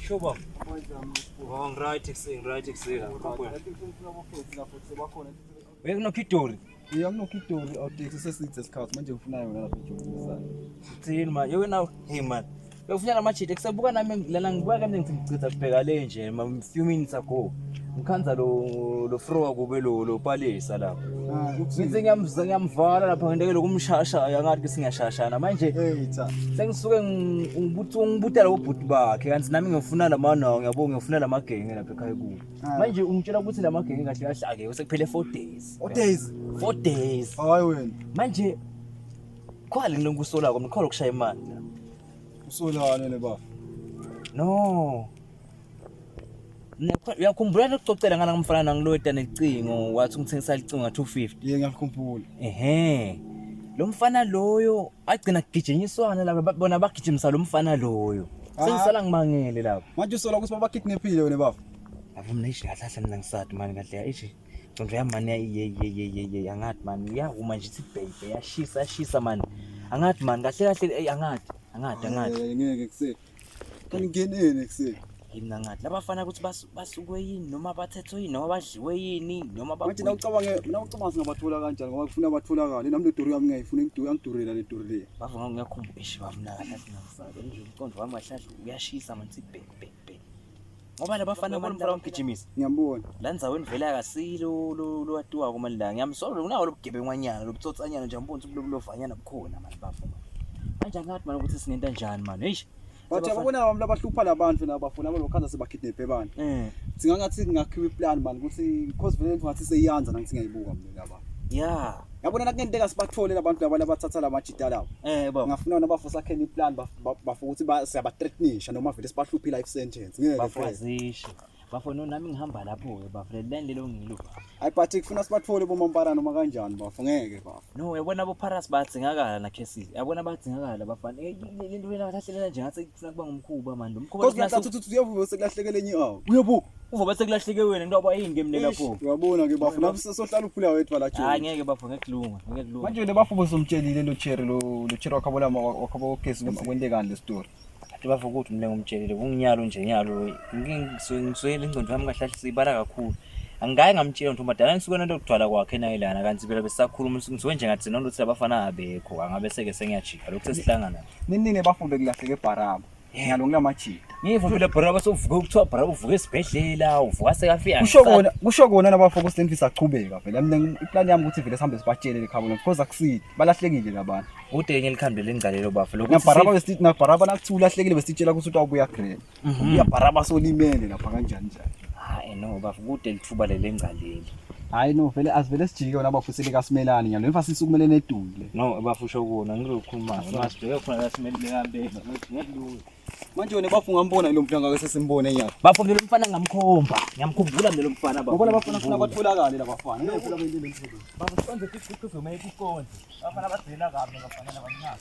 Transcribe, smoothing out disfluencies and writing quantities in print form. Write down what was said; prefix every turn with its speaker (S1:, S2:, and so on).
S1: Sho baba. Oh, ngiright ekuseni, ngiright ekuseni. Uyakunokidori.
S2: Yeah, nginokidori awuteksi sesithe isikhathi manje ngifuna yona lapha ejobisana.
S1: Uthini man? Yewena hey man. Bekufuna lamajita kusebuka nami lana ngibuka kambe ngithi ngicitha kubheka le nje ma few minutes ago. Ngikhanza lo lo frowa kube lo lo palisa lapha. Ngithi ngiyamza ngiyamvala lapha ngenteke lokumshashaya ngathi ke singiyashashana manje.
S2: Hey cha.
S1: Sengisuke ngibuthi ngibuta labo bhuti bakhe kanti nami ngifuna lamanawo ngiyabonga ngifuna lamagenge lapha ekhaya kubo. Manje ungitshela ukuthi lamagenge kahle kahle ake sekuphele 4 days.
S2: 4 days.
S1: 4 days.
S2: Hayi wena.
S1: Manje khwali ngilonkusolako mina khwali ukushaya imali.
S2: Usolane le baba.
S1: No. Uyakhumbula lokucocela ngana ngumfana nangiloyita necingo wathi ungithengisa licingo nga 250.
S2: Yebo ngiyakhumbula.
S1: Ehhe. Lo mfana loyo agcina kugijinyiswana lapha bona bagijimisa lo mfana loyo.
S2: Ah.
S1: Sengisala ngimangele lapho.
S2: Manje usola ukuthi babakidnaphile wena baba.
S1: Yabo mina ishi kahle kahle mina ngisadi mani kahle ishi. Ngcondvo yami mani ye ye ye ye ye angathi mani uyahuma nje ithi baby yashisa yashisa mani. Angathi mani kahle kahle ey angathi angathi angathi.
S2: Eh, ngeke kuseni. Kanti ngeneni kuseni.
S1: Yimi angathi labafana ukuthi basukwe yini noma bathethwe yini noma badliwe yini noma
S2: Manje nawucabange nawucabanga singabathola kanjani ngoba kufuna batholakale nami le dori yami ngiyayifuna ngidurela le dori le.
S1: Bavuma ngiyakhumbula ishi bavuma kahle kahle ngisaba nje umqondo wami kahle kahle uyashisa mani sithi bhe bhe bhe. Ngoba labafana mani laba ngigijimisa.
S2: Ngiyambona.
S1: La ndzaweni vele akasilo lo lowatiwako mani la ngiyamsola unawo lobugebengwanyana lobutsotsanyana nje ngibona ukuthi lobulovanyana bukhona mani bafo mani. Manje angathi mani ukuthi singenta njani mani eish.
S2: Bathi yabona abantu abahlupha labantu nabafuna abalokhanza sebakidnap abantu.
S1: Eh.
S2: Singangathi kungakhiwa iplan man ukuthi because vele into ngathi seyiyanza nangithi ngiyayibuka mina laba.
S1: Yeah.
S2: Yabona nakungenteka sibathole labantu laba labathatha lamajita lawo.
S1: Eh baba.
S2: Ngafuna wona bafo sakhele iplan bafo ukuthi siyabathreatenisha noma vele sibahluphe life sentence. Ngeke.
S1: Bafo azisho. Bafo no nami ngihamba lapho ke bafo le line lelo ngilo.
S2: Hayi but kufuna sibathole bomampara noma kanjani bafo ngeke bafo.
S1: No uyabona abo Paras bathingakala na cases. Uyabona bathingakala bafana. Eh, Le nto wena kahle nje ngathi kufuna kuba ngumkhuba manje. Lo mkhuba
S2: Because
S1: lofuna
S2: ngathi uthi uyavuka sekulahlekele enye awu.
S1: Uyabu uva bese kulahleke wena into aba yini ke mina lapho.
S2: Uyabona ke bafo nami sohlala uphula wedwa la
S1: Hayi
S2: Joe.
S1: ngeke bafo ngeke kulunga, ngeke kulunga.
S2: Manje le bafo bosomtshelile lo cherry lo lo cherry wakhabo lama wakhabo ogesi ukuthi kwentekani le story.
S1: Kade bafo ukuthi mina ngumtshelile kunginyalo nje nyalo ngiswele ingqondo yami kahle kahle siyibala kakhulu. Angikaye ngamtshela ntombazana ngisuke nento yokugcwala kwakhe naye lana kanti phela besakhuluma ngisuke nje ngathi noma ukuthi abafana abekho angabe seke sengiyajika lokhu sesihlangana.
S2: Ninini bafo bekulahleke ebharama. Ngiyalo ngilamajita.
S1: Ngiva phela bra basovuka kuthiwa bra uvuka esibhedlela uvuka sekafika.
S2: Kusho kona kusho kona nabafo ukuthi lento isachubeka vele. Mina iplan yami ukuthi vele sihambe sibatshele lekhabo because akusidi balahlekile labantu.
S1: Kude enye likhambe lengcalelo bafo lokhu.
S2: Nabharaba besithi nabharaba nakuthi ulahlekile besitshela ukuthi utawubuya grand. Ubuya bharaba solimele lapha kanjani njani.
S1: Hayi no bafo kude lithuba lelengcaleli.
S2: Hayi no vele asivele sijike wona bafo selekasimelani nyalo emva sisukumele nedule.
S1: No bafo usho kona ngizokhuluma masibheke khona la simele kambe. Ngiyadlula.
S2: Manje wena bafo ungambona lo mfana ngake sesimbone nyalo.
S1: Bafo mina lo mfana ngamkhomba. Ngiyamkhumbula mina lo mfana bafo.
S2: Ngoba labafana funa batholakale labafana. Ngeke phela bente le msebenzi.
S1: Bafo sikonze iqhuqhu uma ikukonze. Bafana bagcina kabi bafana labancane.